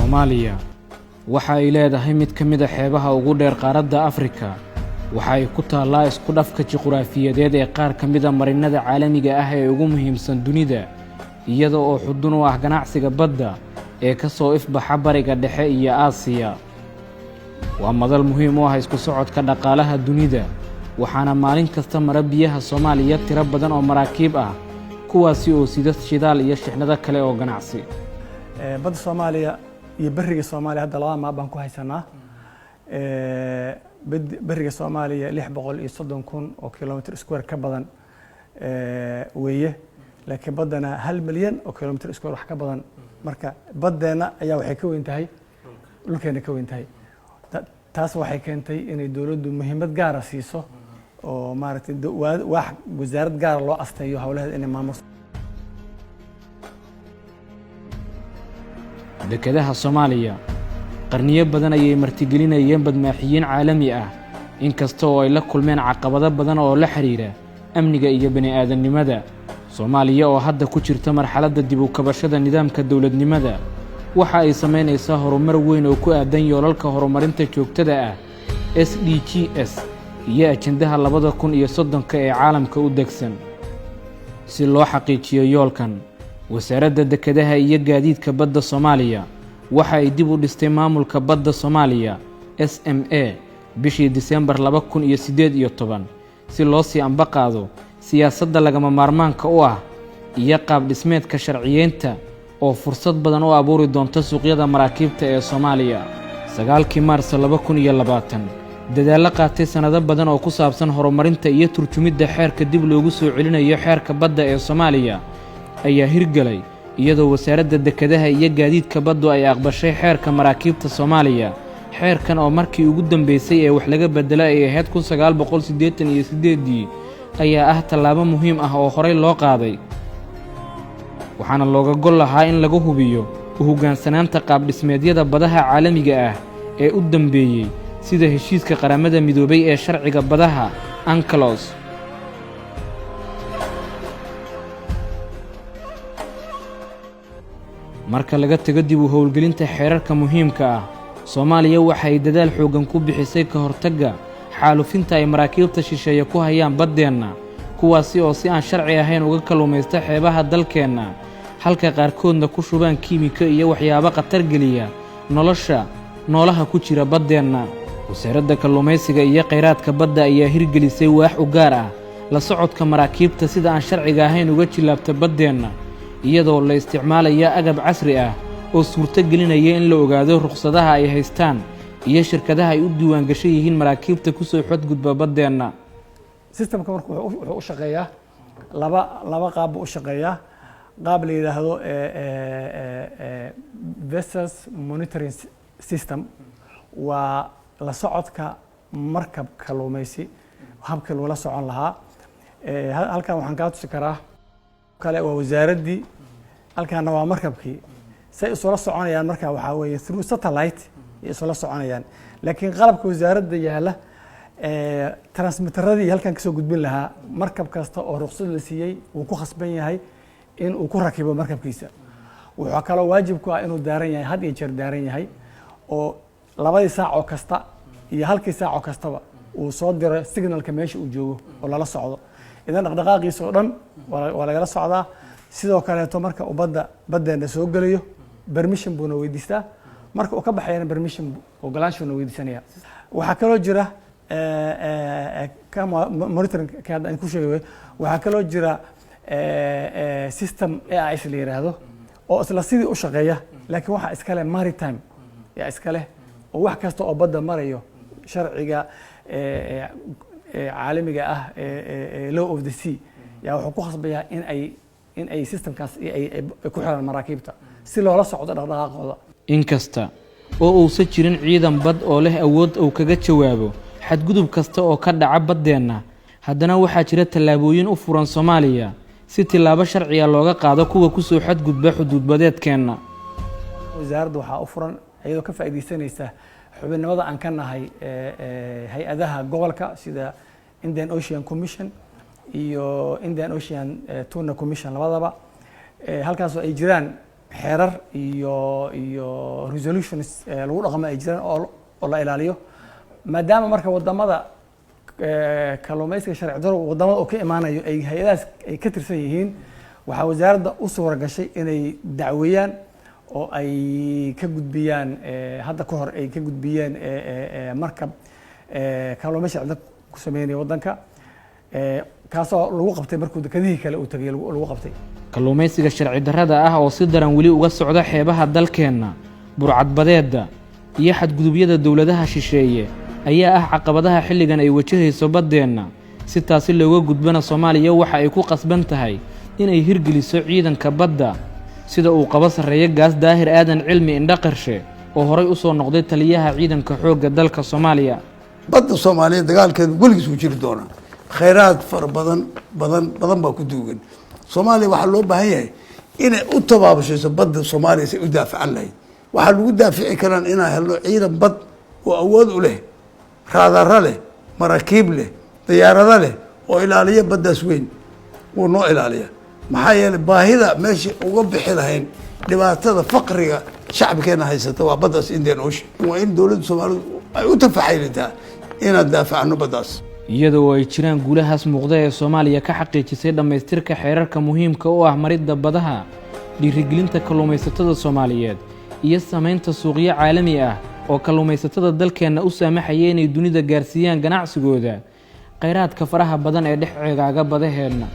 Soomaaliya waxa ay leedahay mid ka mid ah xeebaha ugu dheer qaaradda Afrika. Waxa ay ku taallaa isku dhafka juqraafiyadeed ee qaar ka mid ah marinada caalamiga ah ee ugu muhiimsan dunida, iyada oo xudun u ah ganacsiga badda ee ka soo ifbaxa Bariga Dhexe iyo Aasiya. Waa madal muhiim u ah isku socodka dhaqaalaha dunida, waxaana maalin kasta mara biyaha Soomaaliya tiro badan oo maraakiib ah, kuwaasi oo sida shidaal iyo shixnado kale oo ganacsi. Badda Soomaaliya iyo beriga Soomaaliya hadda laba map baan ku haysanaa. Beriga Soomaaliya 630,000 oo kilometer square ka badan weeye, laakiin baddana 1 milyan oo kilometer square wax ka badan. Marka baddeenna ayaa waxay ka weyn tahay dhulkeena ka weyn tahay. Taas waxay keentay inay dowladdu muhiimad gaara siiso oo maaragtay waax wasaarad gaara loo asteeyo howlaheeda inay maamuso. Dekedaha Soomaaliya qarniyo badan ayay martigelinayeen badmaaxiyiin caalami ah, inkasta oo ay la kulmeen caqabado badan oo la xiriira amniga iyo bini-aadannimada. Soomaaliya oo hadda ku jirta marxaladda dib u kabashada nidaamka dowladnimada waxa ay samaynaysaa horumar weyn oo ku aadan yoolalka horumarinta joogtada ah, SDGs, iyo ajendaha 2030-ka ee caalamka u degsan. Si loo xaqiijiyo yoolkan, Wasaaradda Dekedaha iyo Gaadiidka Badda Soomaaliya waxa ay dib u dhistay maamulka badda Soomaaliya, SMA, bishii Disembar 2018, si loo sii amba qaado siyaasadda lagama maarmaanka u ah iyo qaab dhismeedka sharciyeynta oo fursad badan u abuuri doonta suuqyada maraakiibta ee Soomaaliya. 9-kii Maarso 2020, dadaallo qaatay sannado badan oo ku saabsan horumarinta iyo turjumidda xeerka dib loogu soo celinayo xeerka badda ee Soomaaliya ayaa hirgelay, iyadoo Wasaaradda Dekedaha iyo Gaadiidka Baddu ay aqbashay xeerka maraakiibta Soomaaliya. Xeerkan oo markii ugu dambeysay ee wax laga beddelo ay ahayd 1988-dii ayaa ah tallaabo muhiim ah oo horey loo qaaday, waxaana looga gol lahaa in lagu hubiyo u hoggaansanaanta qaabdhismeedyada badaha caalamiga ah ee u dambeeyey, sida heshiiska Qaramada Midoobay ee sharciga badaha, UNCLOS. Marka laga tago dib u howlgelinta xeerarka muhiimka ah, Soomaaliya waxa ay dadaal xooggan ku bixisay ka hortagga xaalufinta ay maraakiibta shisheeye ku hayaan baddeenna, kuwaasi oo si aan sharci ahayn uga kalluumaysta xeebaha dalkeenna, halka qaarkoodna ku shubaan kiimiko iyo waxyaabo khatar geliya nolosha noolaha ku jira baddeenna. Wasaaradda Kalluumaysiga iyo Khayraadka Badda ayaa hirgelisay waax u gaar ah la socodka maraakiibta sida aan sharciga ahayn uga jillaabta baddeenna, iyadoo la isticmaalaya agab casri ah oo suurto gelinaya in la ogaado rukhsadaha ay haystaan iyo shirkadaha ay u diiwaangashan yihiin maraakiibta kusoo xadgudba baddeenna. Systemka marka wuxuu u shaqeeyaa laba qaab buu u shaqeeyaa. Qaab la yidhaahdo vessels monitoring system waa la socodka markab kalluumaysi, habkii loola socon lahaa. Halkan waxaan kaa tusi karaa kale waa wasaaraddii, halkaana waa markabkii. Say isula soconayaan marka waxaa weeye through satellite ay isula soconayaan, laakiin qalabka wasaaradda yaala, transmitteradii halkan kasoo gudbin lahaa, markab kasta oo ruqsad la siiyey wuu ku khasban yahay in uu ku rakibo markabkiisa. Wuxuu kaloo waajib ku ah inuu daaran yahay, had iyo jeer daaran yahay, oo labadii saac oo kasta iyo halkii saac oo kastaba uu soo diro signalka meesha uu joogo oo lala socdo. Idan dhaqdhaqaaqiisa oo dhan waa lagala socdaa. Sidoo kaleeto marka uu baddeena soo gelayo permission buuna weydiistaa, marka uu ka baxayana permission, ogolaanshuuna weydiisanaya. Waxaa kaloo jira ka monitoring ka hadda aan ku sheegay. Waxaa kaloo jira system AIS la yiraahdo oo isla sidii u shaqeeya, laakiin waxaa iskale maritime yaa iskale, oo wax kasta oo badda marayo sharciga caalamiga ah, law of the sea, yaa wuxuu ku khasbayaa in ay systemkaas ay ku xiraan maraakiibta si loola socdo dhaqdhaqaaqooda. Inkasta oo uusan jirin ciidan bad oo leh awood uu kaga jawaabo xadgudub kasta oo ka dhaca baddeenna, haddana waxaa jira tallaabooyin u furan Soomaaliya si tillaabo sharciga looga qaado kuwa kusoo xadgudba xuduudbadeedkeenna. Wasaaradda waxaa u furan, iyadoo ka faa'iidaysanaysa xubinnimada aan ka nahay hay-adaha gobolka sida Indian Ocean Commission iyo Indian Ocean Tuna Commission labadaba, halkaasoo ay jiraan Xeerar iyo resolutions lagu dhaqmo ay jiraan oo la ilaaliyo, maadaama marka wadamada kalluumaysiga sharci daro wadamada oo ka imaanayo ay hay-adahaas ay ka tirsan yihiin, waxaa wasaaradda u suura gashay inay dacweeyaan oo ay ka gudbiyaan, hadda ka hor ay ka gudbiyeen markab kalluumaysi sharci daro ku sameynaya waddanka, kaasoo lagu qabtay markuu dekadihii kale uu tagay lagu qabtay. Kalluumaysiga sharci darrada ah oo si daran weli uga socda xeebaha dalkeenna, burcadbadeedda iyo xadgudubyada dowladaha shisheeye ayaa ah caqabadaha xilligan ay wajahayso baddeenna. Si taasi looga gudbana, Soomaaliya waxa ay ku qasban tahay inay hirgeliso ciidanka badda, sida uu qabo Sarreeye Gaas Daahir Aadan Cilmi Indhaqarshe, oo horay u soo noqday taliyaha ciidanka xoogga dalka Soomaaliya. Badda Soomaaliyeed dagaalkeedu weligiis wuu jiri doonaa. Khayraad fara badan badan badan baa ku duugan. Soomaaliya waxaa loo baahan yahay inay u tabaabashayso badda Soomaaliya say u daafacan lahayd. Waxaa lagu daafici karaan inaan helno ciidan bad oo awood u leh, raadaro leh, maraakiib leh, diyaarado leh oo ilaaliya baddaas weyn. Wuu noo ilaaliya, maxaa yeelay baahida meesha uga bixi lahayn dhibaatada faqriga shacabkeena haysata waa baddaas Indian Ocean. Waa in dowladda Soomaalidu ay u tafaxaylitaa inaan daafacno baddaas. Iyadoo ay jiraan guulahaas muuqda ee Soomaaliya ka xaqiijisay dhammaystirka xeerarka muhiimka u ah maridda badaha, dhiirigelinta kalluumaysatada Soomaaliyeed iyo samaynta suuqyo caalami ah oo kalluumaysatada dalkeenna u saamaxaya inay dunida gaarsiiyaan ganacsigooda, khayraadka faraha badan ee dhex ceegaaga badaheenna.